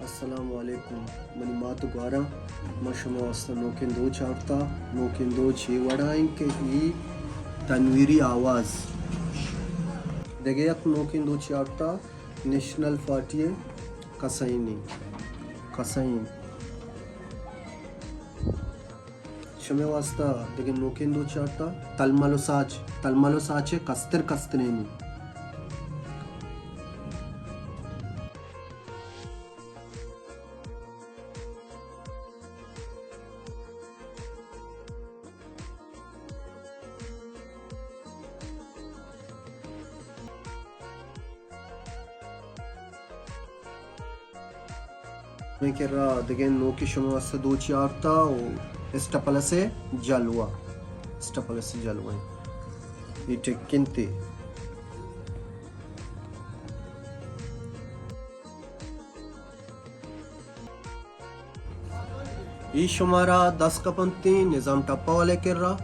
السلام علیکم، منی مات و گواراں، ما شما واسطہ نوکیں دوچ آورتا۔ نوکیں دوچ اے وڑا ایں کہ ای تنویری آواز۔ دگہ یک نوکیں دوچ آورتا، نیشنل پارٹی کسائینی، کسائین۔ شمے واسطہ دگہ نوکیں دوچ آورتا، تلمل و ساچ، تلمل و ساچ کستر کسترینی۔ مئے کرا دگہ نوکی شمے واسطہ دوچی آورتا و اسٹا پلس جلوہ، اسٹا پلس جلوہ۔ اے ٹک انت۔ اے شمارا دست کپنتیں نظام ٹپہ والے کرا۔